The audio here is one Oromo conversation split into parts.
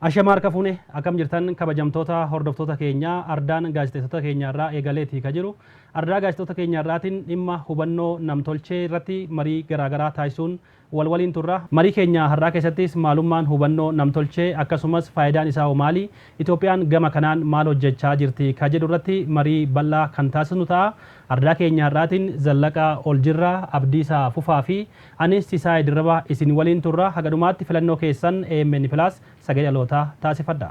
Ashamaa harka fuune, akkam jirtan kabajamtoota hordoftoota keenyaa? Ardaan gaazexeessitoota keenya irraa eegaleeti ka jiru. Ardaa gaazexeessitoota keenya irraatiin dhimma hubannoo namtolchee irratti marii garaagaraa taasisuun wal waliin turra. Marii keenya har'aa keessattis maalummaan hubannoo namtolchee, akkasumas faayidaan isaa hoo maali, Itoophiyaan gama kanaan maal hojjechaa jirti ka jedhu irratti marii bal'aa kan taasisnu ta'a. Ardaa keenya har'aatiin Zallaqaa Oljirraa, Abdiisaa Fufaa fi anis Sisaay Dirribaa isin waliin turra. Haga dhumaatti filannoo keessan AMN Plus sagalee dhalootaa taasifadha.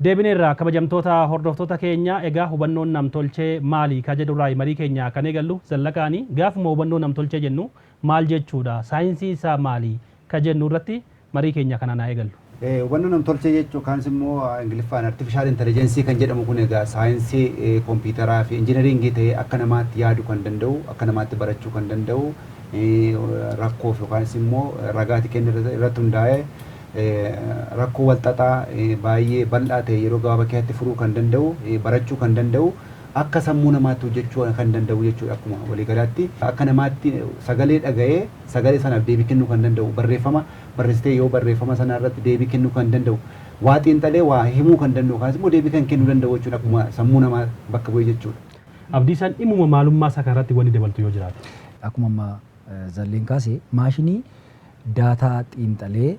Deebineerra, kabajamtoota hordoftoota keenya. Egaa hubannoon namtolchee maali ka jedhurraa marii keenya kan eegallu. Zallaqaani, gaafuma hubannoo namtolchee jennu maal jechuudha, saayinsii isaa maali ka jennu irratti marii keenya kanaan haa eegallu. Hubannoo namtolchee jechuun kaanis immoo Ingiliffaan artificial intelligence kan jedhamu kun egaa saayinsii kompiitaraa fi injineringii ta'ee akka namaatti yaaduu kan danda'u, akka namaatti barachuu kan danda'u, rakkoof yookaanis immoo ragaati kennu irratti hundaa'ee rakkoo walxaxaa baay'ee bal'aa ta'e yeroo gabaabaa keessatti furuu kan danda'u, barachuu kan danda'u, akka sammuu namaatti hojjechuu kan danda'u jechuudha. Akkuma waliigalaatti akka namaatti sagalee dhaga'ee sagalee sanaaf deebii kennuu kan danda'u, barreeffama barreessitee yoo barreeffama sana irratti deebii kennuu kan danda'u, waa xiinxalee waa himuu kan danda'u, kanas immoo deebii kan kennuu danda'u jechuudha, akkuma sammuu namaa bakka bu'ee jechuudha. Abdiisaan, dhimmuma maalummaa isaa kanarratti wanni dabaltu yoo jiraate. Akkuma amma Zalleen kaase, maashinii daataa xiinxalee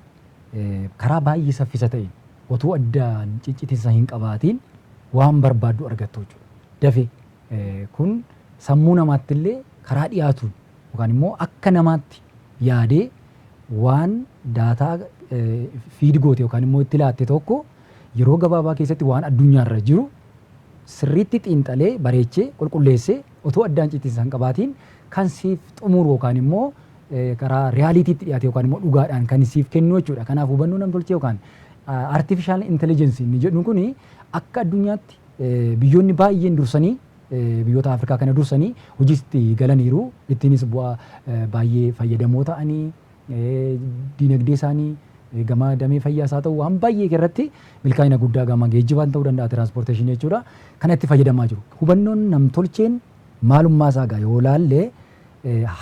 karaa baay'ee saffisa ta'een otoo addaan ciccitinsa hin qabaatiin waan barbaaddu argattu jechuudha. Dafee kun sammuu namaatti illee karaa dhiyaatuun yookaan immoo akka namaatti yaadee waan daataa feed goote yookaan immoo itti laatte tokko yeroo gabaabaa keessatti waan addunyaarra jiru sirriitti xiinxalee, bareechee, qulqulleessee, otoo addaan ciccitinsa hin qabaatiin kan siif xumuru yookaan immoo karaa realitytti dhiyaate yookaan immoo dhugaadhaan kan siif kennu jechuudha. Kanaaf hubannoo namtolchee yookaan artificial intelligence inni jedhu kuni akka addunyaatti biyyoonni baay'een dursanii, biyyoota Afrikaa kana dursanii hojiitti galaniiru. Ittiinis bu'aa baay'ee fayyadamoo ta'anii diinagdee isaanii gama damee fayyaas haa ta'u waan baay'ee irratti milkaa'ina guddaa, gama geejjibaan ta'uu danda'a, transportationii jechuudha. Kana itti fayyadamaa jiru. Hubannoon namtolcheen maalummaa isaa gaa yoo laalle,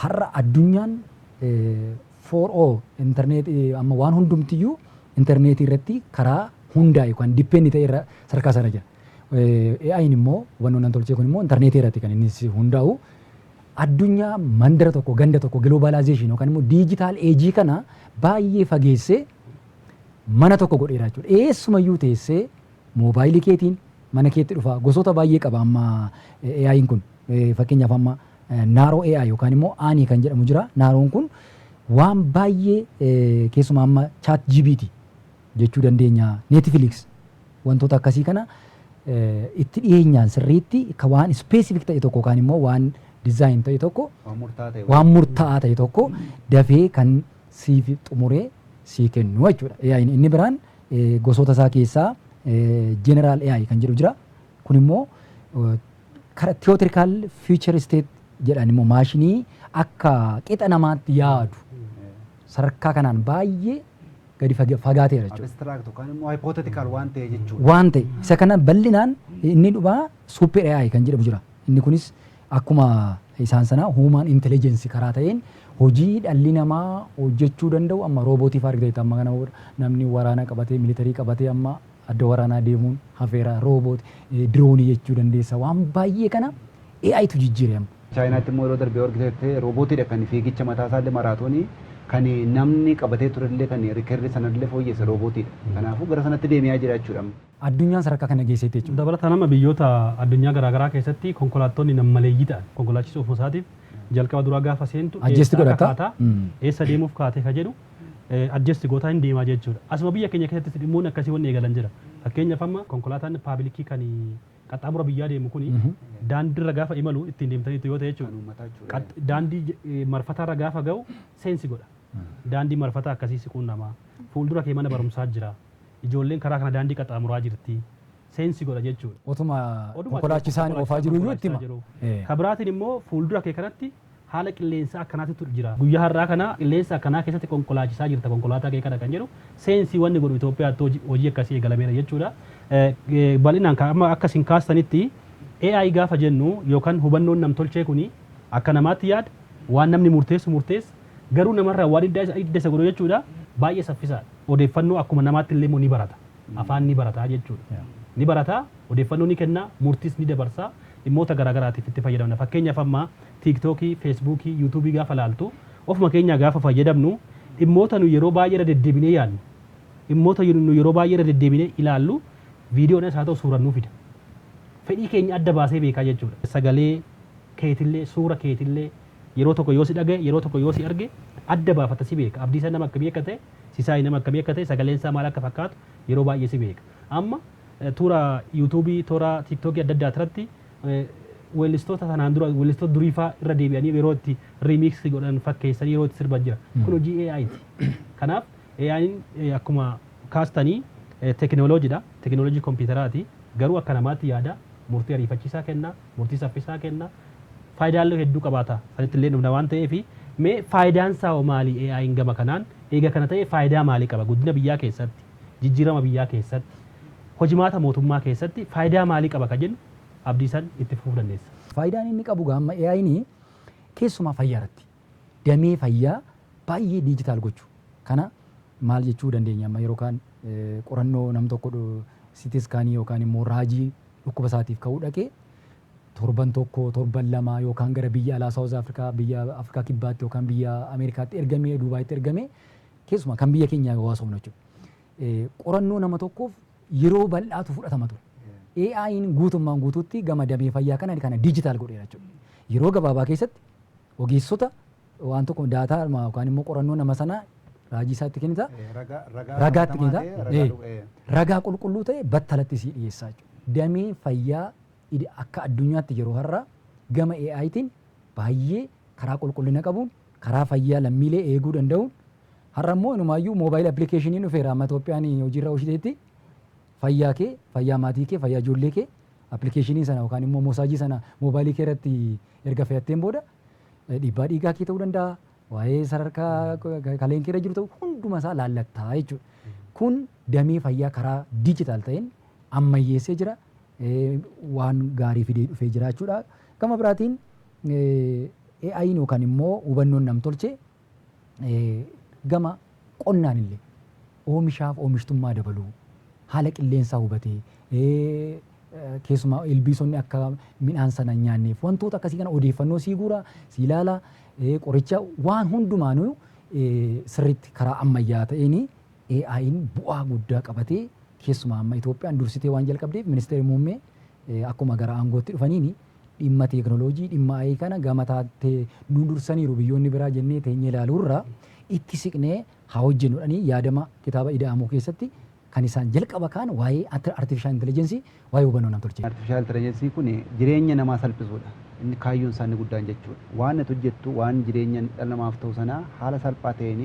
har'a addunyaan 4O internet, amma waan hundumtiyyuu intarneetii irratti karaa hundaa yookaan depend ta'e irra sadarkaa sana jira. AI'n immoo, hubannoon namtolchee kun immoo, intarneetii irratti kan inni hundaa'u. Addunyaa mandara tokko, ganda tokko, globalization yookaan immoo digital age kana baay'ee fageessee mana tokko godheera jechuudha. Eessumayyuu teessee moobaayilii keetiin mana keetti dhufa. Gosoota baay'ee qaba amma AI'n kun. Fakkeenyaaf amma Narrow AI yookaan immoo Aanii kan jedhamu jira. Narrown kun waan baay'ee, keessumaa amma ChatGPT jechuu dandeenya. Netflix, wantoota akkasii kana itti dhiyeenyaan sirriitti ka waan specific ta'e tokko yookaan immoo waan design ta'e tokko, waan murtaa'aa ta'e tokko dafee kan siif xumuree sii kennu jechuudha. AI'n inni biraan gosoota isaa keessaa General AI kan jedhu jira. Kun immoo kara theoretical future state jedhan immoo maashinii akka qixa namaatti yaadu sadarkaa kanaan baay'ee gadi fagaateera jechuudha. Abstract yookaan immoo hypothetical waan ta'e jechuudha. Waan ta'e isa kana bal'inaan inni dhumaa super AI kan jedhamu jira. Inni kunis akkuma isaan sana human intelligence karaa ta'een hojii dhalli namaa hojjechuu danda'u, amma roobootii fa'aa argiteetta. Amma kana namni waraana qabatee, military qabatee amma adda waraanaa deemuun hafeera. Rooboot, diroonii jechuu dandeessa, waan baay'ee kana AItu jijjiire amma. Chaayinaatti immoo yeroo darbee argiteette roobootiidha kan fiigicha mataa isaallee maraatoonii kan namni qabatee turellee kan rikeerri sanallee fooyyesse roobootiidha. Kanaafuu gara sanatti deemaa jira jechuudha. Addunyaan sadarkaa kana geesseetti jechuudha. Dabalataan amma biyyoota addunyaa garaagaraa keessatti konkolaattonni nammaleeyyii ta'an konkolaachisuu ofuma isaatiif jalqaba duraa gaafa seentu adjust eessa akka godhata. kaataa, eessa deemuuf kaatee ka jedhu adjust gootaa hin deemaa jechuudha. Asuma biyya keenya keessattis dhimmoonni akkasii wanni eegalan jira. Fakkeenyaaf amma konkolaataan publicii kan qaxxaamura biyyaa deemu kuni daandiirra gaafa imalu ittiin deemtaniitu yoo ta'e Kan jechuudha. uummataa jechuudha. Daandii marfataarra gaafa ga'u sense godha. Daandii marfataa akkasii siquun namaa. Fuuldura kee mana barumsaa jira. Ijoolleen karaa kana daandii qaxxaamuraa jirti. Sense godha jechuudha. Otuma Oduma konkolaachisaan oofaa jiru iyyuu itti hima. Jiru. Ka biraatiin immoo fuuldura kee kanatti haala qilleensaa akkanaatu jira. Guyyaa har'aa kana qilleensa akkanaa keessatti konkolaachisaa jirta konkolaataa kee kana kan jedhu sense wanni godhu Itoophiyaatti hojii akkasii eegalameera jechuudha. Bal'inaan kan amma akka isin kaastanitti AI gaafa jennu yookaan hubannoon namtolchee kuni akka namaatti yaada, waan namni murteessu murteessa. Garuu namarraa waan adda isa godhu jechuudha baay'ee saffisaadha. Odeeffannoo akkuma namaatti illee immoo ni barata. Afaan ni barata jechuudha. Ni barata, odeeffannoo ni kenna, murtiis ni dabarsa, dhimmoota garaagaraatiif itti fayyadamna. Fakkeenyaaf amma TikTokii, Facebookii, YouTubeii gaafa laaltu, ofuma keenyaa gaafa fayyadamnu, dhimmoota nu yeroo baay'ee irra deddeebinee yaadnu, dhimmoota nu yeroo baay'ee irra deddeebinee ilaallu, viidiyoonis haa ta'u suuraan nuu fida. Fedhii keenya adda baasee beekaa jechuudha. Sagalee keetillee, suura keetillee yeroo tokko yoo si dhagaye, yeroo tokko yoo si arge adda baafata, si beeka. Abdiisaa nama akkamii akka ta'e, Sisaay nama akkamii akka ta'e, sagaleen isaa maal akka fakkaatu yeroo baay'ee si beeka. Amma toora YouTubeii, toora TikTokii adda addaa irratti weellistoota sanaan dura, weellistoota durii fa'aa irra deebi'anii yeroo itti remix godhan, fakkeessanii yeroo itti sirban jira. Kun hojii AI ti. Kanaaf AI'n akkuma kaastanii teekinooloojiidha. Teekinooloojii kompiitaraati. Garuu akka namaatti yaada, murtii ariifachiisaa kenna, murtii saffisaa kenna. Faayidaalee hedduu qabaata. Sanitti illee dhufna waan ta'eef, mee faayidaan isaa hoo maali AI'n gama kanaan? Eega kana ta'e faayidaa maalii qaba? Guddina biyyaa keessatti, jijjiirama biyyaa keessatti, hojimaata mootummaa keessatti faayidaa maalii qaba kan jennu Abdiisan itti fufuu dandeessa. Faayidaan inni qabu amma AI'n keessumaa fayyaa irratti damee fayyaa baay'ee digital gochuu. Kana maal jechuu dandeenya? Amma yeroo kaan qorannoo nam tokko CT scanii yookaan immoo raajii dhukkuba isaatiif ka'uu dhaqee torban tokko, torban lama yookaan gara biyya alaa, South Africa, biyya Afrikaa Kibbaatti yookaan biyya Ameerikaatti ergamee, Duubaayitti ergamee, keessumaa kan biyya keenyaa yoo haasofnu jechuudha. Qorannoo nama tokkoof yeroo bal'aatu fudhatama ture. AI'n guutummaan guutuutti gama damee fayyaa kana digital godheera jechuudha. Yeroo gabaabaa keessatti ogeessota waan tokko data yookaan immoo qorannoo nama sanaa raajii isaatti kennita. Ragaatti kennita. Ragaa qulqulluu ta'e battalatti sii dhiyeessaa jechuudha. Damee fayyaa akka addunyaatti yeroo har'a gama AI'tiin baay'ee karaa qulqullina qabuun, karaa fayyaa lammiilee eeguu danda'uun, har'a immoo inumaayyuu mobile applicationiin dhufeera. Amma Itoophiyaan hojiirra oolchiteetti. Fayyaa kee, fayyaa maatii kee, fayyaa ijoollee kee applicationii sana yookaan immoo moosaajii sana moobaayilii kee irratti erga fe'atteen booda, dhiibbaa dhiigaa kee ta'uu danda'a, waa'ee sadarkaa kaleen kee irra jiru ta'uu, hunduma isaa laallattaa jechuudha. Kun damee fayyaa karaa digital ta'een ammayyeessee jira. Waan gaarii fidee dhufee jira jechuudha. Gama biraatiin AI'n yookaan immoo hubannoon namtolchee gama qonnaan illee oomishaaf oomishtummaa dabaluu, haala qilleensaa hubatee, keessumaa ilbiisonni akka midhaan sana hin nyaanneef wantoota akkasii kana odeeffannoo sii guura, sii ilaala, qoricha waan hundumaanuu sirriitti karaa ammayyaa ta'een AI'n bu'aa guddaa qabatee, keessumaa amma Itoophiyaan dursitee waan jalqabdeef, ministeerri muummee akkuma gara aangootti dhufaniini dhimma teekinooloojii, dhimma AI kana gama taattee nu dursaniiru biyyoonni biraa jennee teenyee ilaaluurra itti siqnee haa hojjennuudhanii yaadama kitaaba ida'amuu keessatti kan isaan jalqaba kaan waa'ee artificial intelligence, waa'ee hubannoo namtolchee. Artificial intelligence kun jireenya namaa salphisuudha. Inni kaayyoon isaa inni guddaan jechuudha. Waan ati hojjettu, waan jireenya dhala namaaf ta'u sana haala salphaa ta'een,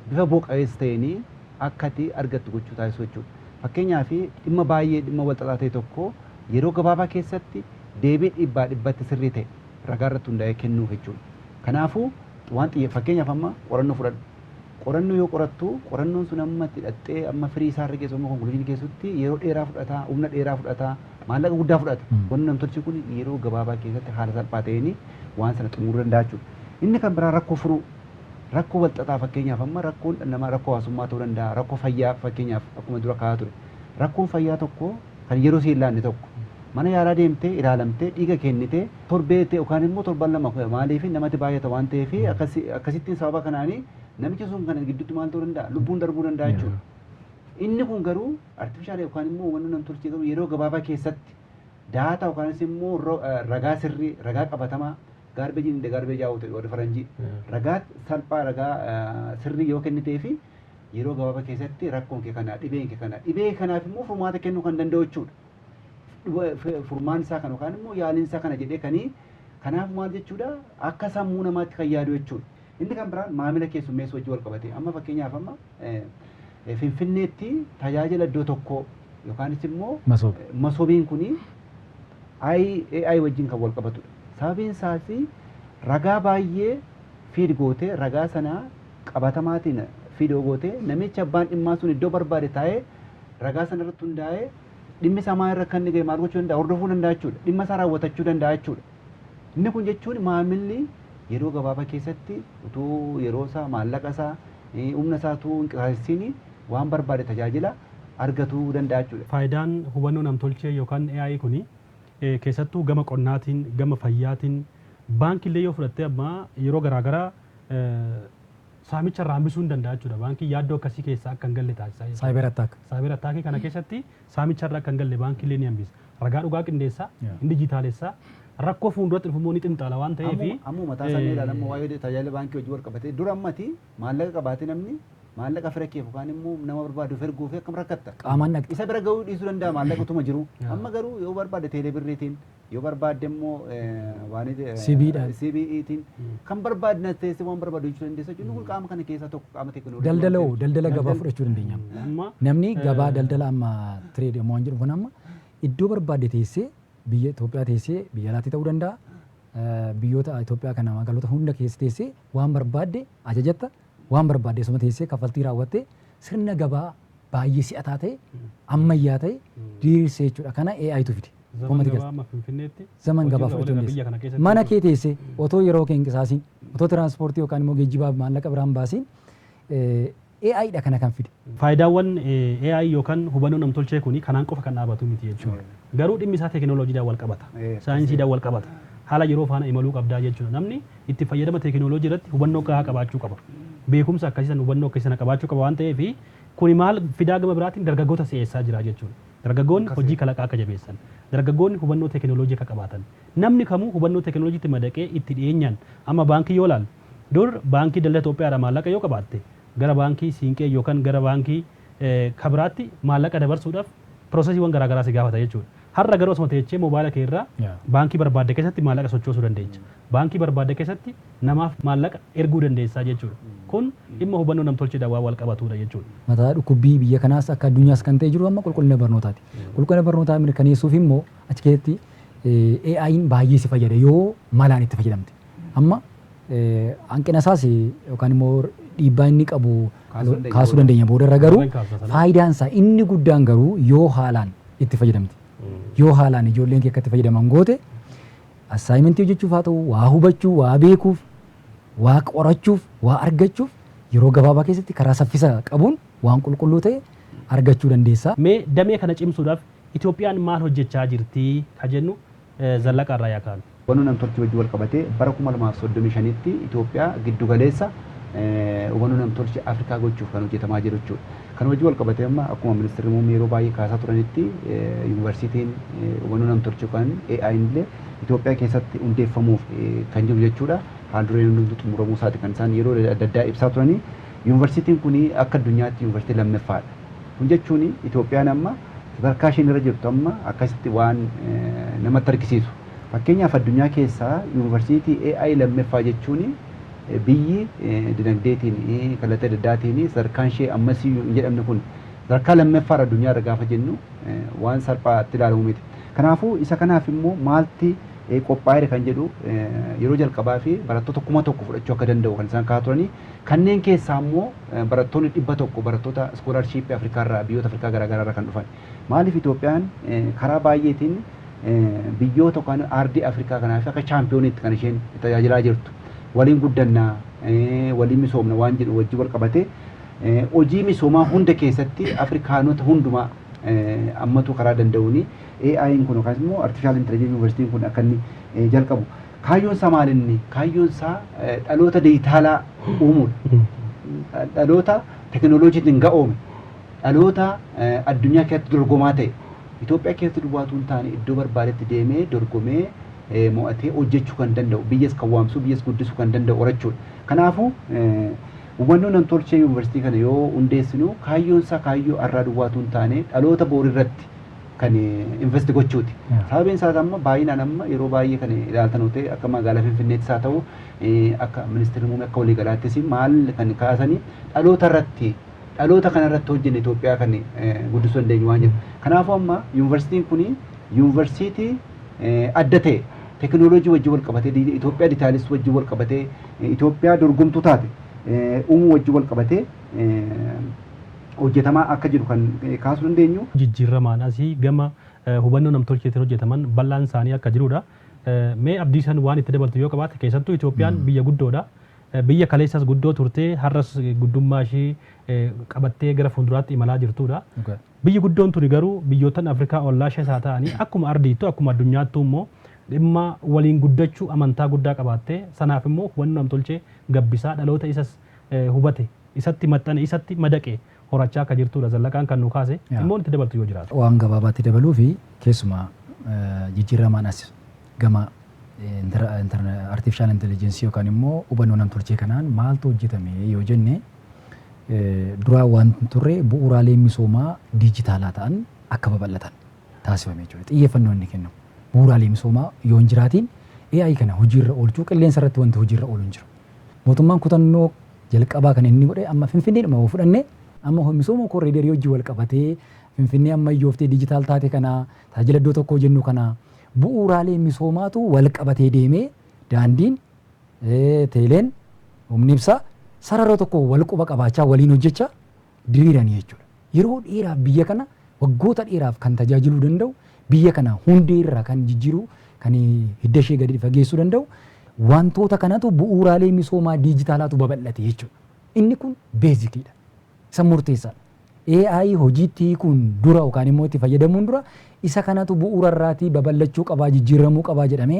bifa bu'a-qabeessa ta'een akka ati argattu gochuu taasisuu jechuudha. Fakkeenyaaf dhimma baay'ee dhimma walxaxaa ta'e tokko yeroo gabaabaa keessatti deebii dhibbaa dhibbatti sirrii ta'e ragaa irratti hundaa'ee kennuuf jechuudha. Kanaafuu waan xiyye fakkeenyaaf amma qorannoo fudhadhu. Qorannoo yoo qorattu, qorannoon sun amma itti hidhattee amma firii isaa irra geessu, amma conclusionii geessutti yeroo dheeraa fudhata, humna dheeraa fudhata, maallaqa guddaa fudhata. Wanni namtolchi kun yeroo gabaabaa keessatti haala salphaa ta'een waan sana xumuruu danda'a jechuudha. Inni kan biraa rakkoo furuu. Rakkoo walxaxaa, fakkeenyaaf amma rakkoon namaa rakkoo hawaasummaa ta'uu danda'a, rakkoo fayyaa fakkeenyaaf akkuma dura kaa'aa ture. Rakkoon fayyaa tokko kan yeroo si hin laanne tokko mana yaalaa deemtee ilaalamtee dhiiga kennitee torbee ta'e yookaan immoo torban lama, maaliif namatti baay'ata waan ta'eef, akkasittiin sababa kanaanii namichi sun kana gidduutti maal ta'uu danda'a, lubbuun darbuu danda'a jechuudha. Inni kun garuu artificial yookaan immoo hubannoo namtolchee garuu yeroo gabaabaa keessatti data yookaanis immoo ragaa sirrii, ragaa qabatamaa, garbage in garbage out warri faranjii, ragaa salphaa, ragaa sirrii yoo kennitee fi yeroo gabaabaa keessatti rakkoon kee kana, dhibeen kee kana, dhibee kanaaf immoo furmaata kennuu kan danda'u jechuudha. Furmaan isaa kana yookaan immoo yaaliin isaa kana jedhee kanii, kanaaf maal jechuudha, akka sammuu namaatti kan yaadu jechuudha. Inni kan biraan maamila keessummeessuu wajjin wal qabate, amma fakkeenyaaf amma Finfinneetti tajaajila iddoo tokkoo yookaanis immoo masoobiin kuni AI wajjin kan wal qabatudha. Sababiin isaas ragaa baay'ee feed gootee, ragaa sana qabatamaatiin feed gootee, namichi abbaan dhimmaa sun iddoo barbaade taa'ee ragaa sana irratti hundaa'ee dhimmi isaa maal irra kan inni ga'e maal gochuu danda'a, hordofuu danda'a jechuudha. Dhimma isaa raawwatachuu danda'a jechuudha. Inni kun jechuun maamilli yeroo gabaabaa keessatti utuu yeroo isaa, maallaqa isaa, humna isaa utuu hin qisaasessiin waan barbaade tajaajila argatuu danda'a jechuudha. Faayidaan hubannoo namtolchee yookaan AI kuni keessattuu gama qonnaatiin, gama fayyaatiin, baankiillee yoo fudhatte amma yeroo garaagaraa saamicha irraa hambisuu hin danda'a jechuudha. Baankii yaaddoo akkasii keessaa akka hin galle taasisa jechuudha. Cyber attack. Cyber attackii kana keessatti saamicha irraa akka hin galle baankiillee ni hambisa. Ragaa dhugaa qindeessaa, hin dijitaalessaa, rakkoo fuulduratti dhufu immoo ni xinxala waan ta'eef. Ammoo mataa isaanii ilaalamu waa'ee tajaajila baankii hojii wal qabatee dura ammati maallaqa qabaatee namni maallaqa fira keef yookaan immoo nama barbaaduuf erguuf akkam rakkatta. Qaamaan dhaqxe. Isa bira gahuu dhiisuu danda'a maallaqa utuma jiru. Amma garuu yoo barbaade teelee birriitiin, yoo barbaadde immoo waan CBE dhaan. CBEtiin kan barbaadne teessee waan barbaadu jechuu dandeessa jechuun kun qaama kana keessaa tokko, qaama teekinooloojii. Daldala hoo, daldala gabaa fudhachuu dandeenya. Amma Namni gabaa daldala amma trade waan jedhu kun amma iddoo barbaadde teessee, biyya Itoophiyaa teessee, biyya alaatti ta'uu danda'a. Biyyoota Itoophiyaa kana magaalota hunda keessa teessee waan barbaadde ajajatta, waan barbaadde suma teessee kaffaltii raawwattee sirna gabaa baay'ee si'ataa ta'e, ammayyaa ta'e diriirsee jechuudha. Kana AItu fide. Zaman Uummati gabaa amma Finfinneetti zaman gabaa hojiirra fudhachuu ooleera biyya kana dandeessa. keessatti. Mana kee teessee otoo yeroo kee hin qisaasiin, otoo tiraanspoortii yookaan immoo geejjibaaf maallaqa biraan baasiin, AI dha kana kan fide. Faayidaawwan AI yookaan hubannoo namtolchee kuni kanaan qofa kan dhaabatu miti jechuudha. Garuu dhimmi isaa teekinooloojiidhaan wal qabata. Saayinsiidhaan wal qabata. Haala yeroo faana imaluu qabdaa jechuudha. Namni itti fayyadama teekinooloojii irratti hubannoo gahaa qabaachuu qaba. Beekumsa akkasii sana, hubannoo akkasii sana qabaachuu qaba waan ta'eef, kuni maal fidaa, gama biraatiin dargaggoota si'eessaa jira jechuudha. Dargaggoonni hojii kalaqaa akka jabeessan, dargaggoonni hubannoo teekinooloojii akka qabaatan, namni kamuu hubannoo teekinooloojiitti madaqee itti dhiyeenyaan. Amma baankii yoo ilaalu, dur Baankii Daldala Itoophiyaadhaa maallaqa yoo qabaatte gara Baankii Siinqee yookaan gara baankii kabiraatti maallaqa dabarsuudhaaf processiiwwan garaagaraa si gaafata jechuudha. Har'a garuu osuma teechee moobaayila kee irraa baankii barbaadde keessatti maallaqa sochoosuu dandeecha. Baankii barbaadde keessatti namaaf maallaqa erguu dandeessaa jechuudha. Kun dhimma hubannoo namtolcheedhaan waan wal qabatudha jechuudha. Mataa dhukkubbii biyya kanaas akka addunyaas kan ta'e jiru amma qulqullina barnootaati. Qulqullina barnootaa mirkaneessuuf immoo achi keessatti AI'n baay'ee si fayyada yoo malaan itti fayyadamte. Amma hanqina isaas yookaan immoo dhiibbaa inni qabu kaasuu dandeenya boodarra, garuu faayidaan isaa inni guddaan garuu yoo haalaan itti fayyadamte. Yoo haalaan ijoolleen kee akka itti fayyadaman goote, assignmentii hojjechuuf haa ta'u, waa hubachuu, waa beekuuf, waa qorachuuf, waa argachuuf yeroo gabaabaa keessatti karaa saffisa qabuun waan qulqulluu ta'e argachuu dandeessa. Mee damee kana cimsuudhaaf Itoophiyaan maal hojjechaa jirti ka jennu Zallaqaa irraa yaa kaanu. Hubannoo namtolchee wajjin wal qabatee bara 2035tti Itoophiyaa giddu galeessa hubannoo namtolchee Afrikaa gochuuf kan hojjetamaa jiru jechuudha. Kan wajjin wal qabatee amma akkuma ministeerri muummee yeroo baay'ee kaasaa turanitti yuunivarsiitiin hubannoo namtolchee yookaan AI illee Itoophiyaa keessatti hundeeffamuuf kan jiru jechuudha. Haal dureen hundumtuu xumuramuu isaati kan isaan yeroo adda addaa ibsaa turanii. Yuunivarsiitiin kun akka addunyaatti yuunivarsiitii lammaffaadha. Kun jechuun Itoophiyaan amma sadarkaa isheen irra jirtu amma akkasitti waan namatti argisiisu. Fakkeenyaaf, addunyaa keessaa yuunivarsiitii AI lammaffaa jechuun biyyi dinagdeetiin kallattii adda addaatiin sadarkaan ishee ammasii hin jedhamne kun sadarkaa lammaffaadha addunyaa irra gaafa jennu waan salphaatti ilaalamu miti. Kanaafuu isa kanaaf immoo maalti qophaa'eera kan jedhu, yeroo jalqabaa fi barattoota 1000 fudhachuu akka danda'u kan isaan kaasaa turanii, kanneen keessaa immoo barattoonni 100 barattoota scholarshippii Afrikaarraa, biyyoota Afrikaa garaagaraa irraa kan dhufan. Maaliif Itoophiyaan karaa baay'eetiin biyyoota yookaan aardii Afrikaa kanaaf akka championiitti kan isheen tajaajilaa jirtu. Waliin guddannaa, waliin misoomna waan jedhu wajjin wal qabatee hojii misoomaa hunda keessatti Afrikaanota hundumaa ammatu karaa danda'uuni AI'n kun yookaan immoo Artificial Intelligence University kun akka inni jalqabu. Kaayyoon isaa maal inni? Kaayyoon isaa dhaloota dijitaalaa uumuudha. Dhaloota teekinooloojiitiin ga'oome. Dhaloota addunyaa keessatti dorgomaa ta'e. Itoophiyaa keessatti duwwaatu hin taane, iddoo barbaadetti deemee dorgomee mo'atee hojjechuu kan danda'u, biyyas kan waamsuu, biyyas guddisuu kan danda'u horachuudha. Kanaafuu hubannoo namtolchee yuunivarsiitii kana yoo hundeessinu kaayyoon isaa kaayyoo har'aa duwwaatu hin taane, dhaloota boor irratti kan invest gochuuti. Sababiin isaas amma baay'inaan amma yeroo baay'ee kan ilaaltan ta'e, akka magaalaa Finfinneettis haa ta'u, akka ministeerri muummee akka waliigalaattis maal kan kaasanii, dhaloota irratti, dhaloota kana irratti hojjenne Itoophiyaa kan guddisuu dandeenyu waan jedhu. Kanaafuu amma yuunivarsiitiin kun yuunivarsiitii adda ta'e, teekinooloojii wajjin wal qabatee, Itoophiyaa dijitaalessuu wajjin wal qabatee, Itoophiyaa dorgomtuu taate uumuu wajjin wal qabatee hojjetamaa akka jiru kan kaasuu dandeenyu. Jijjiiramaan asii gama hubannoo namtolcheetiin hojjetaman bal'aan isaanii akka jirudha. Mee Abdiisan waan itti dabaltu yoo qabaatte, keessattuu Itoophiyaan biyya guddoodha. Biyya kaleessas guddoo turtee, har'as guddummaa ishee qabattee gara fuulduraatti imalaa jirtudha. Biyyi guddoon tuni garuu biyyoottan Afrikaa ollaa ishees haa ta'anii, akkuma ardiittu, akkuma addunyaattuu immoo dhimma waliin guddachuu amantaa guddaa qabaattee, sanaaf immoo hubannoo namtolchee gabbisaa dhaloota isas hubate, isatti maxxane, isatti madaqe horachaa akka jirtudha Zallaqaan kan nu kaase. Dhimmoon itti dabaltu yoo jiraatu. Waan gabaabaatti dabaluu fi keessumaa jijjiiramaan as gama artificial intelligence yookaan immoo hubannoo namtolchee kanaan maaltu hojjetame yoo jenne, duraa waan turre bu'uuraalee misoomaa diijitaalaa ta'an akka babal'atan taasifame jechuudha. Xiyyeeffannoo inni kennamu. Bu'uuraalee misoomaa yoo hin jiraatiin AI kana hojiirra oolchuu qilleensa irratti wanti hojiirra oolu hin jiru. Mootummaan kutannoo jalqabaa kan inni godhe, amma Finfinneedhuma yoo fudhanne, amma misooma corridorii hojii wal qabatee Finfinnee ammayyooftee diijitaal taate kana, tajaajila iddoo tokkoo jennu kana, bu'uuraalee misoomaatu wal qabatee deemee, daandiin, teeleen, humni ibsaa sarara tokko wal quba qabaachaa waliin hojjechaa diriiranii jechuudha. Yeroo dheeraaf biyya kana, waggoota dheeraaf kan tajaajiluu danda'u, biyya kana hundee irraa kan jijjiiruu, kan hidda ishee gadi fageessuu danda'u wantoota kanatu, bu'uuraalee misoomaa diijitaalaatu babal'ate jechuudha. Inni kun basiciidha. Isa murteessaadha. AI hojiitti hiikuun dura yookaan immoo itti fayyadamuun dura isa kanatu bu'uura irraatii babal'achuu qabaa, jijjiiramuu qabaa jedhamee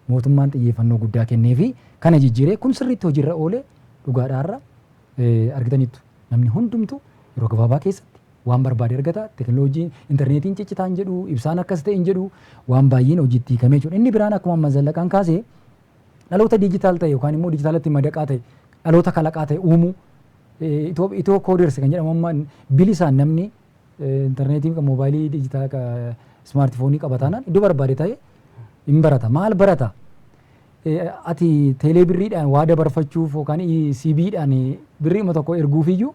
mootummaan xiyyeeffannoo guddaa kennee fi kana jijjiiree kun sirriitti hojiirra oole. Dhugaadhaarra argitaniittu, namni hundumtu yeroo gabaabaa keessatti waan barbaade argata. Teknooloojiin intarneetiin ciccitaan jedhu, ibsaan akkas ta'e hin jedhu, waan baay'een hojiitti hiikamee jechuudha. Inni biraan akkuma amma Zallaqaan kaasee dhaloota diijitaal ta'e yookaan immoo diijitaalatti madaqaa ta'e, dhaloota kalaqaa ta'e uumuu, Ethio Coders kan jedhamu, amma bilisaan namni intarneetii, moobaayilii diijitaal, smartphoneii qaba taanaan iddoo barbaade ta'e hin barata. Maal barata? Ati teelee birriidhaan waa dabarfachuuf yookaan CBEdhaan birriima tokko erguufiyyuu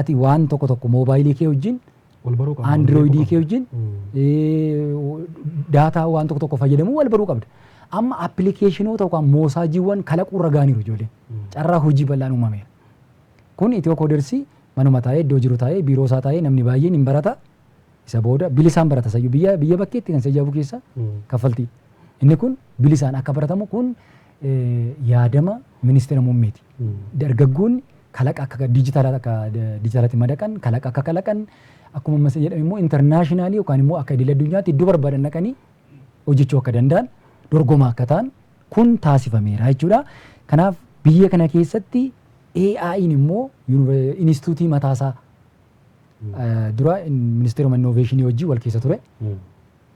ati waan tokko tokko moobaayilii kee wajjin, Wal baruu qabna. Androidii kee wajjin, data waan tokko tokko fayyadamuu wal baruu qabda. Amma applicationoota yookaan moosaajiiwwan kalaquu irra gaaniiru ijoolleen. Carraa hojii bal'aan uumameera. Kun Ethio Codersii manuma taa'ee, iddoo jiru taa'ee, biiroo isaa taa'ee namni baay'een hin barata. Isa booda bilisaan barata sayyuu biyya bakkeetti kan isa ijaabu keessa kaffaltii. Inni kun bilisaan akka baratamu, kun yaadama ministeera muummeeti. Dargaggoonni kalaqa akka diijitaalaa, akka diijitaalatti madaqan, kalaqa akka kalaqan, akkuma ammas jedhame immoo internationalii yookaan immoo akka idil addunyaatti iddoo barbaadan dhaqanii hojjechuu akka danda'an, dorgomaa akka ta'an kun taasifameera jechuudha. Kanaaf biyya kana keessatti AI'n immoo inistituutii mataasaa, dura ministeeruma innovationii wajjin wal keessa ture.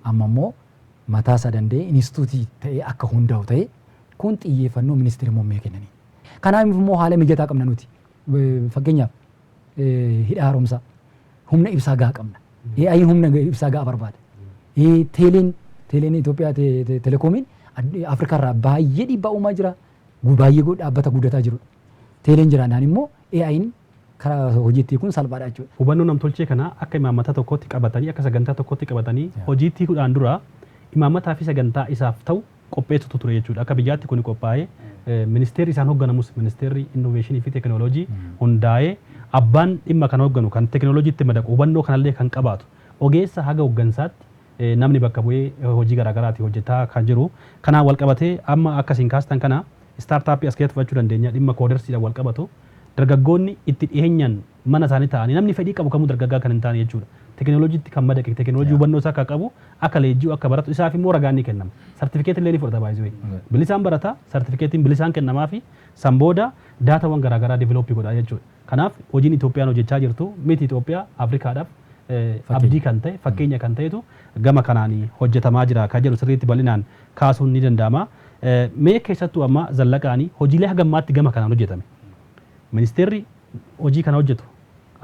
Amma immoo mataasaa danda'ee inistituutii ta'ee akka hundaa'u ta'e, kun xiyyeeffannoo ministeera muummee kennanii. Kanaaf immoo haala mijataa qabna nuti. Fakkeenyaaf hidha haaromsaa, humna ibsaa gahaa qabna. AI humna ibsaa gahaa barbaada. Teeleen Itoophiyaa, telekoomiin Afrikaa irraa baay'ee dhiibbaa uumaa jira. Baay'ee dhaabbata guddataa jirudha. Teeleen jiraannaan immoo AI'n karaa hojiitti kun salphaadha jechuudha. Hubannoo namtolchee kana akka imaammata tokkotti qabatanii, akka sagantaa tokkotti qabatanii hojiitti hiikuudhaan dura imaammataa fi sagantaa isaaf ta'u qopheessutu ture jechuudha. Akka biyyaatti kun qophaa'ee, ministeerri isaan hoogganamus, ministeerri innovationii fi teekinooloojii hundaa'ee, abbaan dhimma kana hoogganu kan teekinooloojiitti madaqu, hubannoo kanallee kan qabaatu, ogeessa haga hooggansaatti namni bakka bu'ee hojii garaagaraati hojjetaa kan jiru. Kanaan wal qabatee amma akkasiin kaastan kana startupii as keessatti fudhachuu dandeenya, dhimma codersiidhaan wal qabatu. Dargaggoonni itti dhiyeenyan mana isaanii ta'anii, namni fedhii qabu kamuu, dargaggaa kan hin taane jechuudha. Teekinooloojiitti kan madaqe, teekinooloojii hubannoo isaa akka qabu, akka leenji'u, akka baratu isaaf immoo ragaan ni kennama. Sartifikeetii illee ni fudhata baay'isee. Bilisaan barata, sartifikeetiin bilisaan kennamaa fi san booda datawwan garaagaraa developii godha jechuudha. Kanaaf hojiin Itoophiyaan hojjechaa jirtu miti Itoophiyaa, Afrikaadhaaf abdii kan ta'e, fakkeenya kan ta'etu gama kanaan hojjetamaa jira kan jedhu sirriitti bal'inaan kaasuun ni danda'ama. Mee keessattuu amma Zallaqaanii hojiilee hagammaatti gama kanaan hojjetame. Ministeerri hojii kana hojjetu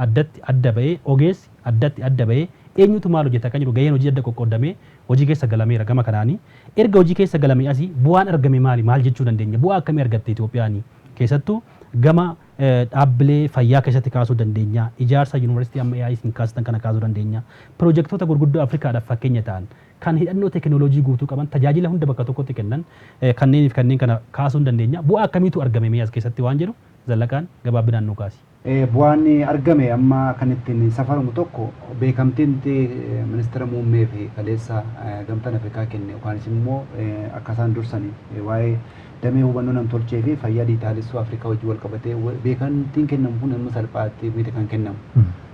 addatti adda ba'ee, ogeessi addatti adda ba'ee, eenyutu maal hojjeta kan jedhu gaheen hojii adda qoqqoodamee hojii keessa galameera gama kanaanii. Erga hojii keessa galame asii bu'aan argame maali, maal jechuu dandeenya, bu'aa akkamii argatte Itoophiyaanii, keessattuu gama dhaabbilee fayyaa keessatti kaasuu dandeenya, ijaarsa yuunivarsiitii amma AI isin kaastan kana kaasuu dandeenya, piroojektota gurguddoo Afrikaadhaaf fakkeenya ta'an kan hidhannoo teekinooloojii guutuu qaban, tajaajila hunda bakka tokkotti kennan, kanneeniif kanneen kana kaasuu dandeenya. Bu'aa akkamiitu argame mee as keessatti waan jedhu Zallaqaan gabaabinaan nu kaasi. Bu'aan argame amma kan ittiin safaramu tokko beekamtiin ministeera muummee fi kaleessa Gamtaan Afrikaa kenne, yookaanis immoo akka isaan dursan waa'ee damee hubannoo namtolchee fi fayyaa dijitaalessuu Afrikaa wajjin wal qabatee beekamtiin kennamu kun amma salphaatti miti kan kennamu.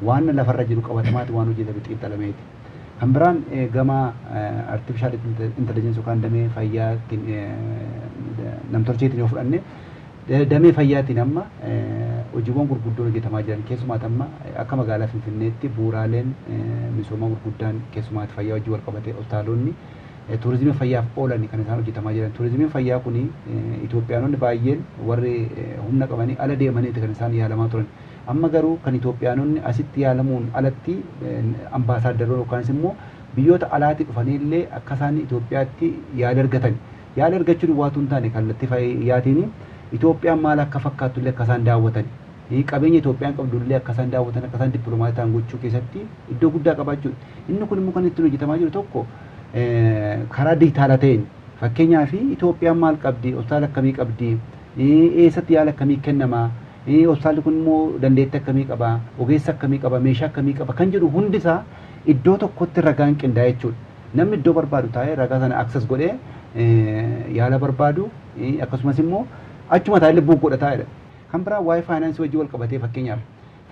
Waan lafarra jiru qabatamaatti waan hojjetame xiinxalameeti. Kan biraan gama artificial intelligence yookaan damee fayyaatiin namtolcheetiin yoo fudhanne, damee fayyaatiin amma hojiiwwan gurguddoon hojjetamaa jiran, keessumaatti amma akka magaalaa Finfinneetti bu'uuraaleen misoomaa gurguddaan, keessumaatti fayyaa wajjin wal qabatee hospitaalonni turizimii fayyaaf oolan kan isaan hojjetamaa jiran. Turizimiin fayyaa kun Itoophiyaanonni baay'een warri humna qabanii ala deemaniiti kan isaan yaalamaa turan. Amma garuu kan Itoophiyaanonni asitti yaalamuun alatti ambaasaaddaroon yookaanis immoo biyyoota alaatii dhufanii illee akka isaan Itoophiyaatti yaala argatan. Yaala argachuun waatu hin taane, kallattii fayyaatiin Itoophiyaan maal akka fakkaattu illee akka isaan daawwatan. Qabeenya Itoophiyaan qabdu illee akka isaan daawwatan, akka isaan dippiloomatii ta'an gochuu keessatti iddoo guddaa qabaachuudha. Inni kun immoo kan ittiin hojjetamaa jiru tokko karaa dijitaala ta'een, fakkeenyaaf Itoophiyaan maal qabdi, hospitaala akkamii qabdi, eessatti yaala akkamii kennama, hospitaalli kun immoo dandeettii akkamii qaba, ogeessa akkamii qaba, meeshaa akkamii qaba kan jedhu hundisaa iddoo tokkotti ragaan qindaa'e jechuudha. Namni iddoo barbaadu taa'ee ragaa sana access godhee yaala barbaadu, akkasumas immoo achuma taa'ee book godhataa jedha. Kan biraa waa'ee faayinaansii wajjin wal qabatee, fakkeenyaaf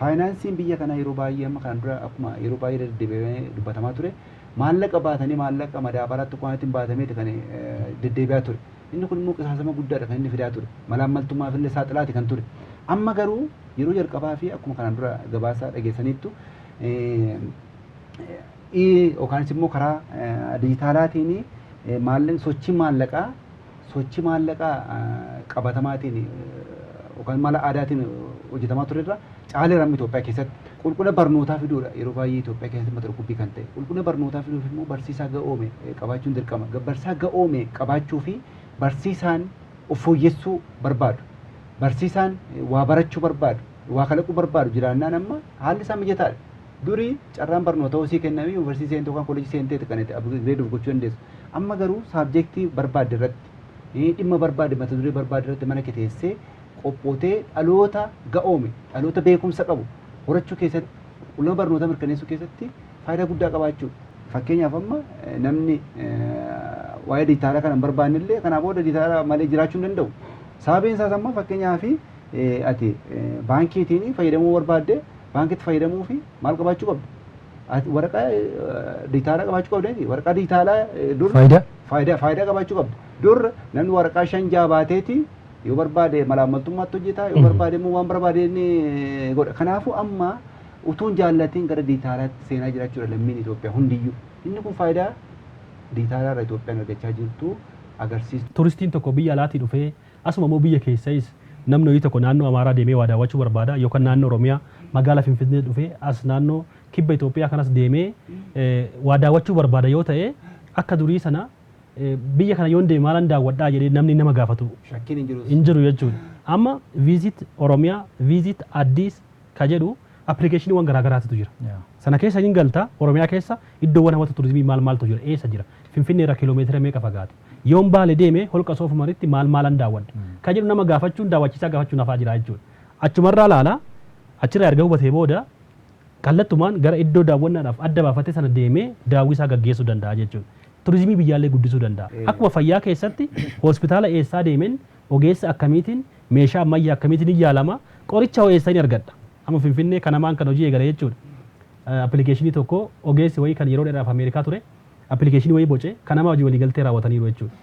faayinaansiin biyya kanaa yeroo baay'ee amma kanaan dura akkuma yeroo baay'ee deddeebi'amee dubbatamaa ture, maallaqa baatanii maallaqa madaabaraatti kwaatiin baatameeti kan deddeebi'aa ture. Inni kun immoo qisaasama guddaadha kan inni fidaa ture. Malaammaltummaaf illee saaxilaati kan ture. Amma garuu yeroo jalqabaa fi akkuma kanaan dura gabaasa dhageessaniittu yookaanis immoo karaa dijitaalaatiin maallaqni sochii maallaqaa qabatamaatiin yookaan mala aadaatiin hojjetamaa turerra caaleera amma Itoophiyaa keessatti. Qulqullina barnootaa fiduudha yeroo baay'ee Itoophiyaa keessatti mata dhukkubbii kan ta'e. Qulqullina barnootaa fiduuf immoo barsiisaa ga'oome qabaachuun dirqama. Barsiisaa ga'oome qabaachuu fi barsiisaan of fooyyessuu barbaadu. Barsiisaan waa barachuu barbaadu, waa kalaquu barbaadu jiraannaan amma haalli isaa mijataadha. Durii carraan barnoota hosii kennamee yuunivarsiitii seentee yookaan kolleejjii seenteeti kan itti upgrade of gochuu dandeessu. Amma garuu subject barbaadde irratti, dhimma barbaadde, mata duree barbaadde irratti mana kee teessee qophootee dhaloota ga'oome, dhaloota beekumsa qabu horachuu keessatti, qulqullina barnootaa mirkaneessuu keessatti faayidaa guddaa qabaachuudha. Fakkeenyaaf amma namni waa'ee dijitaalaa kana hin barbaanne illee kanaa booda dijitaalaa malee jiraachuu hin danda'u. Sababiin isaas amma fakkeenyaaf ati baankiitiin fayyadamuu barbaadde, baankiitti fayyadamuu fi maal qabaachuu qabda? Ati waraqaa dijitaalaa qabaachuu qabda miti? Waraqaa dijitaalaa dur Faayidaa? Faayidaa qabaachuu qabda. Dur namni waraqaa shan jaha baateeti yoo barbaade malaammaltummaatti hojjeta, yoo barbaade immoo waan barbaade inni godha. Kanaafuu amma utuun jaallatiin gara dijitaalaatti seenaa jiraachuudha lammiin Itoophiyaa hundiyyuu. Inni kun faayidaa dijitaalaa irraa Itoophiyaan argachaa jirtu agarsiistu. Turistiin tokko biyya alaatii dhufee, asuma immoo biyya keessais namni hojii tokko naannoo Amaaraa deemee waa daawwachuu barbaada, yookaan naannoo Oromiyaa magaalaa Finfinnee dhufee as naannoo kibba Itoophiyaa kanas deemee waa daawwachuu barbaada yoo ta'e, akka durii sana biyya kana yoon deeme maalan daawwadhaa jedhee namni nama gaafatu Shakkiin hin jiru. hin jiru jechuudha. Amma Visit Oromiyaa, Visit Addis ka jedhu appilikeeshiniiwwan garaagaraatu jira. Sana keessa hin galta, Oromiyaa keessa iddoowwan hawwata turizimii maal maaltu jira, eessa jira, Finfinnee irraa kiiloomeetira meeqa fagaata, yoon Baale deeme holqa Soofumaritti maal maalan daawwadha ka jedhu nama gaafachuun, daawwachiisaa gaafachuun hafaa jira jechuudha. Achumarraa laala, achirraa erga hubatee booda kallattumaan gara iddoo daawwannaadhaaf adda baafatee sana deemee daawwisaa gaggeessuu danda'a jechuudha. Turizimii biyyaallee guddisuu danda'a. Akkuma fayyaa keessatti hospitaala eessaa deemeen, ogeessa akkamiitiin, meeshaa ammayyaa akkamiitiin hin yaalama, qoricha hoo eessa hin argadha. Amma Finfinnee kanamaan kan hojii eegale jechuudha. Appilikeeshinii tokko ogeessi wayii kan yeroo dheeraaf Ameerikaa ture appilikeeshinii wayii boce kanama hojii waliigaltee raawwataniiru jechuudha.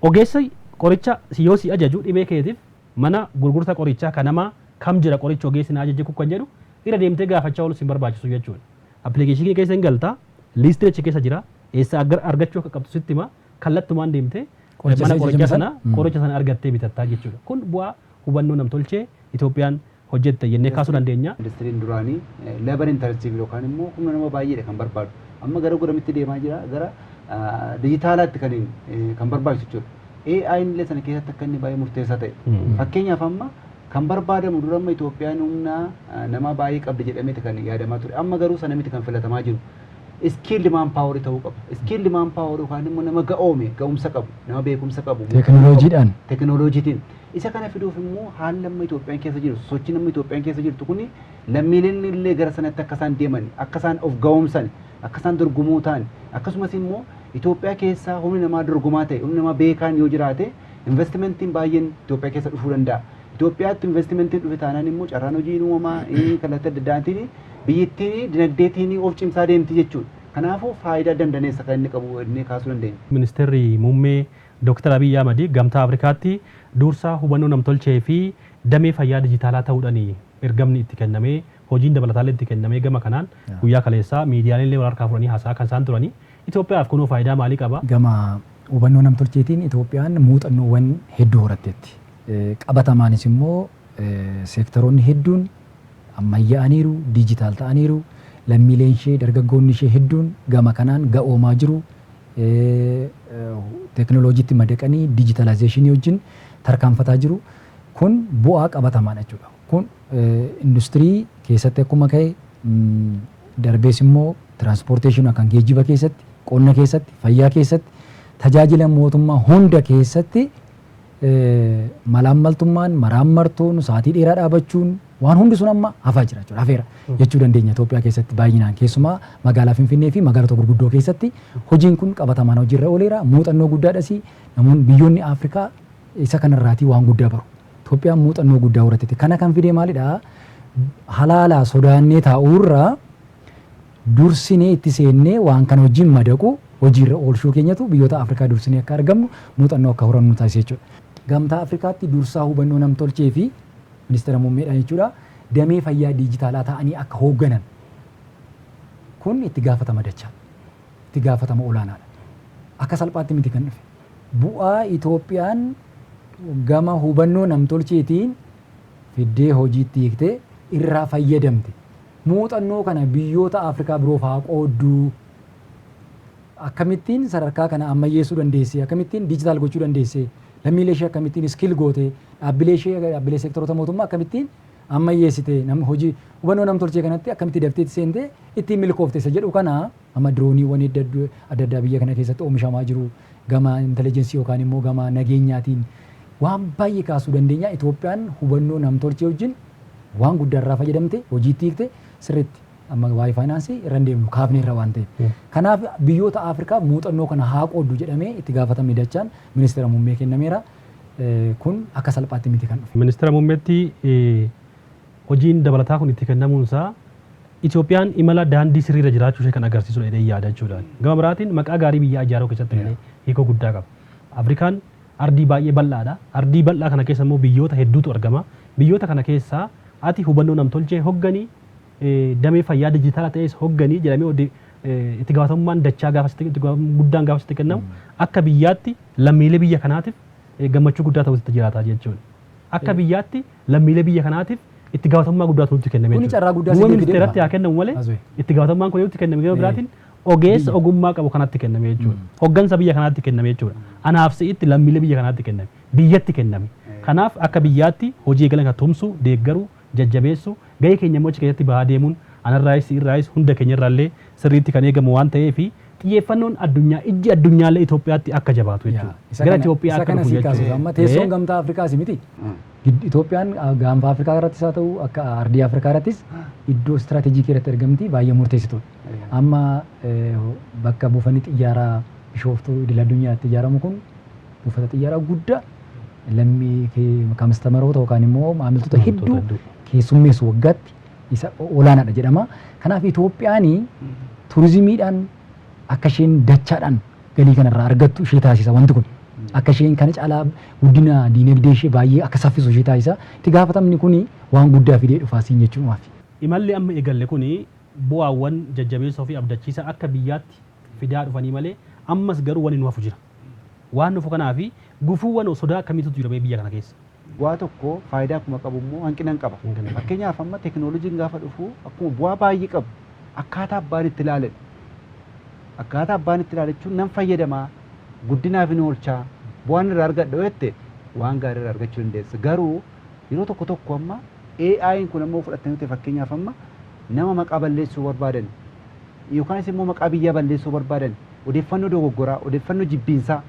Ogeessi qoricha yoo si ajaju, dhibee keetiif mana gurgurta qorichaa kanamaa kam jira qorichi ogeessi na ajaje kun kan jedhu irra deemtee gaafachaa oolus hin barbaachisu jechuudha. Appilikeeshinii keessa hin galta, liistiin achi keessa jira, eessa argachuu akka qabdu sitti hima, kallattumaan deemtee Qoricha mana isa qorichaa ajajame sana sana? Qoricha sana argattee bitattaa jechuudha. Kun bu'aa hubannoo namtolchee Itoophiyaan hojjette jennee kaasuu dandeenya. Industiriin duraanii labor intensive yookaan immoo humna nama baay'eedha kan barbaadu. Amma gara garamitti deemaa jira? Gara dijitaalaatti kan barbaachisu jechuudha. AI illee sana keessatti akka inni baay'ee murteessaa ta'e. Fakkeenyaaf amma kan barbaadamu dura amma Itoophiyaan humna nama baay'ee qabdi jedhameeti kan yaadamaa ture. Amma garuu sana miti kan filatamaa jiru. Skilled man power ta'uu qaba. Skilled man power yookaan immoo nama ga'oome, ga'umsa qabu, nama beekumsa qabu. Teekinooloojiidhaan. Teekinooloojiitiin. Isa kana fiduuf immoo haalli amma Itoophiyaan keessa jiru, sochiin amma Itoophiyaan keessa jirtu kuni lammiileen illee gara sanatti akka isaan deeman, akka isaan of ga'oomsan, akka isaan dorgomoo ta'an, akkasumas immoo Itoophiyaa keessa humni namaa dorgomaa ta'e, humni namaa beekaan yoo jiraate investimentiin baay'een Itoophiyaa keessa dhufuu danda'a. Itoophiyaatti investimentiin dhufe taanaan immoo carraan hojii uumamaa kallattii adda addaatiin biyyattiin dinagdeetiin of cimsaa deemti jechuudha. Kanaafuu faayidaa dandaneessa kan inni qabu inni kaasuu dandeenya. Ministeerri muummee Dr. Abiy Ahmad gamtaa Afrikaatti dursa hubannoo namtolchee fi damee fayyaa dijitaalaa ta'uudhaan ergamni itti kennamee hojiin dabalataallee itti kennamee gama kanaan guyyaa kaleessaa miidiyaaleen illee wal harkaa fudhanii haasaa kan isaan turanii Itoophiyaaf kunoo faayidaa maalii qaba? Gama hubannoo namtolcheetiin Itoophiyaan muuxannoowwan hedduu horatteetti. Qabatamaanis immoo seektaroonni hedduun ammayyaa'aniiru, diijitaal ta'aniiru, lammiileen ishee dargaggoonni ishee hedduun gama kanaan ga'oomaa jiru. Teekinooloojiitti madaqanii diijitaalaayizeeshinii wajjin tarkaanfataa jiru. Kun bu'aa qabatamaadha jechuudha. Kun industirii keessatti akkuma ka'e darbees immoo tiraanspoorteeshinii kan geejjiba keessatti, qonna keessatti, fayyaa keessatti, tajaajila mootummaa hunda keessatti malaammaltummaan, maraammartoon, sa'aatii dheeraa dhaabachuun waan hundi sun amma hafaa jira jechuudha. Hafeera jechuu dandeenya Itoophiyaa keessatti baay'inaan keessumaa magaalaa Finfinnee fi magaalota gurguddoo keessatti hojiin kun qabatamaan hojiirra ooleera. Muuxannoo guddaadhas namoonni biyyoonni Afrikaa isa kanarraatii waan guddaa baru. Itoophiyaan muuxannoo guddaa horatteetti. Kana kan fide maalidhaa? Halaalaa sodaannee taa'uurraa dursinee itti seennee waan kana wajjin madaqu hojiirra oolchuu keenyatu biyyoota Afrikaa dursinee akka argamnu muuxannoo akka horannu taasise jechuudha. Gamtaa Afrikaatti dursaa hubannoo namtolchee fi ministeera muummeedhaan jechuudha damee fayyaa diijitaalaa ta'anii akka hoogganan kun itti gaafatama dachaa itti gaafatama olaanaadha. Akka salphaatti miti kan dhufe. Bu'aa Itoophiyaan gama hubannoo namtolcheetiin fiddee hojiitti hiiktee irraa fayyadamte. Muuxannoo kana biyyoota Afrikaa biroof haa qoodduu. Akkamittiin sadarkaa kana ammayyeessuu dandeesse, akkamittiin diijitaal gochuu dandeesse, lammiilee ishee akkamittiin skill goote, dhaabbilee ishee dhaabbilee seektoroota mootummaa akkamittiin ammayyeessite, hojii hubannoo namtolchee kanatti akkamitti dafteetti seentee ittiin milkoofte isa jedhu kana amma dirooniiwwan adda addaa biyya kana keessatti oomishamaa jiru gama intelligence yookaan immoo gama nageenyaatiin waan baay'ee kaasuu dandeenya. Itoophiyaan hubannoo namtolchee wajjin waan guddaa irraa fayyadamte hojiitti hiikte sirriitti amma waa'ee faayinaansii irra hin deemnu kaafne irra waan ta'eef. Kanaaf biyyoota Afrikaa muuxannoo kana haa qooddu jedhamee itti gaafatamni dachaan ministeera muummee kennameera. Kun akka salphaatti miti kan dhufe. Ministeera muummeetti hojiin dabalataa kun itti kennamuunsaa Itoophiyaan imala daandii sirriirra jiraachuu ishee kan agarsiisudha jedhee yaada jechuudha. Gama biraatiin maqaa gaarii biyyaa ijaaruu keessatti illee hiikoo guddaa qaba. Afrikaan ardii baay'ee bal'aadha. Ardii bal'aa kana keessa immoo biyyoota hedduutu argama. Biyyoota kana keessaa ati hubannoo namtolchee hogganii damee fayyaa dijitaala ta'es hogganii jedhamee itti gaafatamummaan dachaa gaafa sitti itti guddaan gaafa sitti kennamu akka biyyaatti lammiilee biyya kanaatiif gammachuu guddaa ta'utu itti jiraata jechuudha. Akka biyyaatti lammiilee biyya kanaatiif itti gaafatamummaa guddaatu nutti kenname Kuni carraa guddaa Muummee sitti fidee ministeeratti dhufa. haa kennamu malee Azwee. itti gaafatamummaan kun itti kenname gama biraatiin ogeessa ogummaa qabu kanatti kenname jechuudha. Hoggansa biyya kanaatti kenname jechuudha. Anaaf si'itti lammiilee biyya kanaatti kenname. Biyyatti kenname. Kanaaf akka biyyaatti hojii eegalan kan tumsu, deeggaru, jajjabeessu, gahee keenya immoo achi keessatti bahaa deemuun anarraayis si'irraayis hunda keenyarraallee sirriitti kan eegamu waan ta'eef xiyyeeffannoon addunyaa ijji addunyaallee Itoophiyaatti akka jabaatu jechuudha. Gara Itoophiyaa Isa akka kana dhufu sii kaasuuf jechuudha. amma teessoon gamtaa Afrikaas miti. Itoophiyaan gaanfa Afrikaa irrattis haa ta'u akka ardii Afrikaa irrattis iddoo istiraatejikii irratti argamti baay'ee murteessituudha. Amma bakka buufanni xiyyaaraa Bishooftuu idil addunyaatti ijaaramu kun buufata xiyyaaraa guddaa lammii kastamaroota yookaan immoo maamiltoota hedduu keessummeessu waggaatti isa olaanaadha jedhama. Kanaaf Itoophiyaan turizimiidhaan akka isheen dachaadhaan galii kanarraa argattu ishee taasisa wanti kun. Akka isheen kana caalaa guddina diinagdee ishee baay'ee akka saffisu ishee taasisa. Itti gaafatamni kuni waan guddaa fidee dhufaa siin jechuudhumaaf. Imalli amma eegalle kuni bu'aawwan jajjabeessoo fi abdachiisaa akka biyyaatti fidaa dhufanii malee ammas garuu wanni nu hafu jira. Waan nufu kanaa fi gufuuwwan sodaa akkamiitu jira biyya kana keessa? Bu'aa tokko faayidaa akkuma qabu immoo hanqina hin qaba. Hanqina qaba. Fakkeenyaaf amma teekinooloojiin gaafa dhufu akkuma bu'aa baay'ee qabu akkaataa abbaan itti ilaalan. Akkaataa abbaan itti ilaale jechuun nan fayyadamaa guddinaaf hin oolchaa bu'aan irraa argadha yoo jette waan gaarii irraa argachuu dandeessa. Garuu yeroo tokko tokko amma AI'n kun ammoo fudhattanii ta'e fakkeenyaaf amma nama maqaa balleessuu barbaadan yookaanis immoo maqaa biyyaa balleessuu barbaadan odeeffannoo dogoggoraa odeeffannoo jibbiinsaa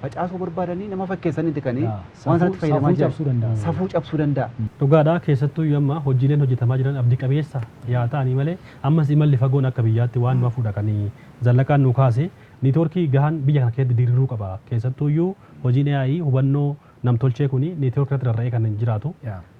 Facaasuu barbaadanii nama fakkeessaniiti kan Yaa, waan sanatti fayyadamaa safuu jiran. cabsuu danda'a. Safuu cabsuu danda'a. Dhugaadha, keessattuu iyyuu amma hojiileen hojjetamaa jiran abdii qabeessa yaa ta'anii malee ammas imalli fagoon akka biyyaatti waan nu hafuudha kan Zallaqaan nu kaase. Niitoorkii gahaan biyya kana keessatti diriiruu qaba. Keessattuu iyyuu hojiin AI hubannoo namtolchee kuni niitoorkii irratti rarra'ee kan jiraatu.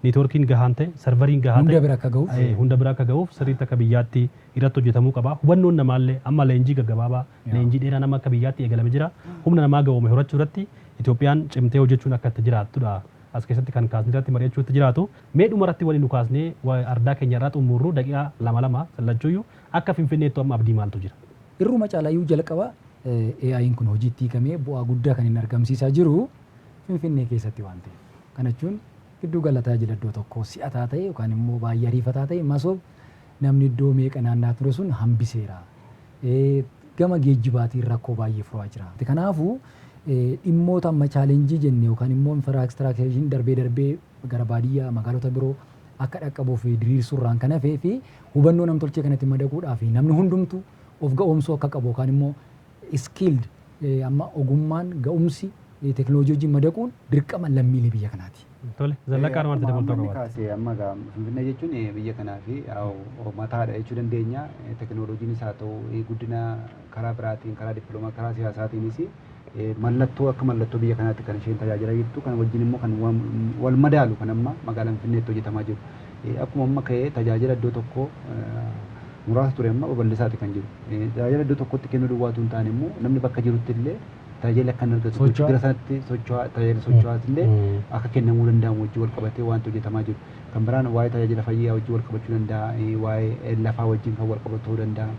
Niitoorkiin gahaan ta'e, sarvariin gahaa Hunda ta'e bira akka ga'uuf. Hunda bira akka ga'uuf sirriitti akka biyyaatti irratti hojjetamuu qaba. Hubannoon namaallee amma leenjii gaggabaabaa, leenjii dheeraa nama akka biyyaatti eegalame jira. Humna namaa ga'oome horachuu irratti Itoophiyaan cimtee hojjechuun akka itti jiraattudha. As keessatti kan kaasnee irratti mari'achuu itti jiraatu. Mee dhuma irratti waliin nu kaasnee ardaa keenya irraa xumurru, daqiiqaa lama lama sallachuuyyuu, akka Finfinneettu amma abdii maaltu jira? Irruma caalaayyuu jalqaba AI'n kun hojiitti hiikamee bu'aa guddaa kan inni argamsiisaa jiru Finfinnee keessatti waan ta'eef. Kana jechuun giddu gala tajaajila iddoo tokkoo si'ataa ta'e yookaan immoo baay'ee ariifataa ta'e masoob namni iddoo meeqa naanna'aa ture sun hambiseera. Gama geejjibaatiin rakkoo baay'ee furaa jira. Kanaafuu dhimmoota amma challenge jenne yookaan immoo infrastructureiin darbee darbee gara baadiyyaa magaalota biroo akka dhaqqabuuf diriirsuurraan kan hafee fi hubannoo namtolchee kanatti madaquudhaa fi namni hundumtu of ga'oomsuu akka qabu yookaan immoo skilled amma ogummaan ga'umsi teknooloojii wajjin madaquun dirqama lammiilee biyya kanaati. Tole, Zallaqaan wanti Akkuma dabaltuu amma inni qabaata. kaase, amma egaa Finfinnee jechuun biyya kanaa fi mataadha jechuu dandeenya. Teknooloojiinis haa ta'u, guddina karaa biraatiin, karaa dippiloomaa, karaa siyaasaatiinis mallattoo akka mallattoo biyya kanaatti kan isheen tajaajilaa jirtu, kan wajjin immoo kan wal madaalu kan amma magaalaa Finfinneetti hojjetamaa jiru. Akkuma amma ka'ee tajaajila iddoo tokkoo muraasa ture amma babal'isaati kan jiru. Tajaajila iddoo tokkotti kennuu duwwaatu hin taane immoo namni bakka jirutti illee tajaajila akka inni argatu Socho'aa. gara sanatti socho'aa, tajaajila socho'aas illee akka kennamuu danda'amu wajjin wal qabatee wanti hojjetamaa jiru. Kan biraan waa'ee tajaajila fayyaa wajjin wal qabachuu danda'a, waa'ee lafaa wajjin kan wal qabatu ta'uu danda'a.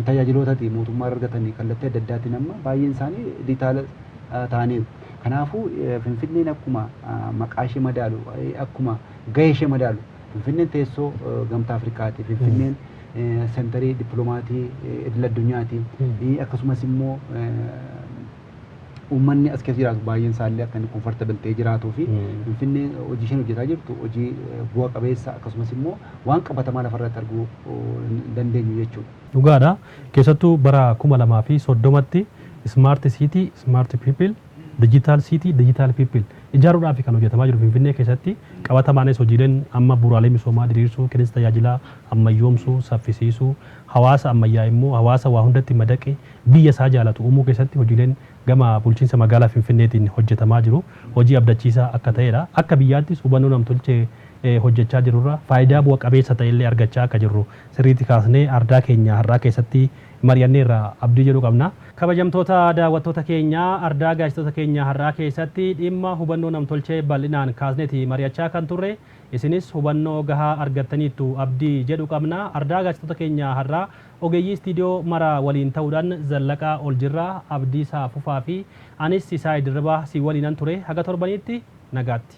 Tajaajiloota mootummaa irra argatanii kallattii adda addaatiin amma baay'een isaanii dijitaala ta'aniiru. Kanaafuu Finfinneen akkuma maqaa ishee madaalu, akkuma gahee ishee madaalu, Finfinneen teessoo Gamtaa Afrikaati. Finfinneen centerii dippiloomatii idil addunyaati. Akkasumas immoo uummanni as keessa jiraatu baay'een isaallee akka inni comfortable ta'ee jiraatuu fi Finfinneen hojii isheen hojjetaa jirtu hojii bu'a qabeessa akkasumas immoo waan qabatamaa lafarratti arguu dandeenyu jechuudha. Dhugaadha. Keessattuu bara 2030tti smart city, smart people, digital city, digital people ijaaruudhaaf kan hojjetamaa jiru Finfinnee keessatti. Qabatamaanis hojiileen amma bu'uuraalee misoomaa diriirsuu, kenninsa tajaajilaa ammayyoomsuu, saffisiisuu, hawaasa ammayyaa immoo hawaasa waa hundatti madaqe biyya isaa jaalatu uumuu keessatti hojiileen gama bulchiinsa magaalaa Finfinneetiin hojjetamaa jiru hojii abdachiisaa akka ta'edha. Akka biyyaattis hubannoo namtolchee hojjechaa jirurra faayidaa bu'a qabeessa ta'ellee argachaa akka jirru sirriitti kaasnee ardaa keenya har'aa keessatti mari'anneerra abdii jedhu qabna. Kabajamtoota daawwattoota keenyaa, ardaa gaazexoota keenya har'aa keessatti dhimma hubannoo namtolchee bal'inaan kaasneeti mari'achaa kan turre. Isinis hubannoo gahaa argattaniittu abdii jedhu qabna. Ardaa gaazexoota keenya har'aa ogeeyyii istiidiyoo mara waliin ta'uudhaan Zallaqaa Oljirraa, Abdiisaa Fufaa fi anis Sisaay Dirribaa si waliinan ture. Haga torbaniitti nagaatti.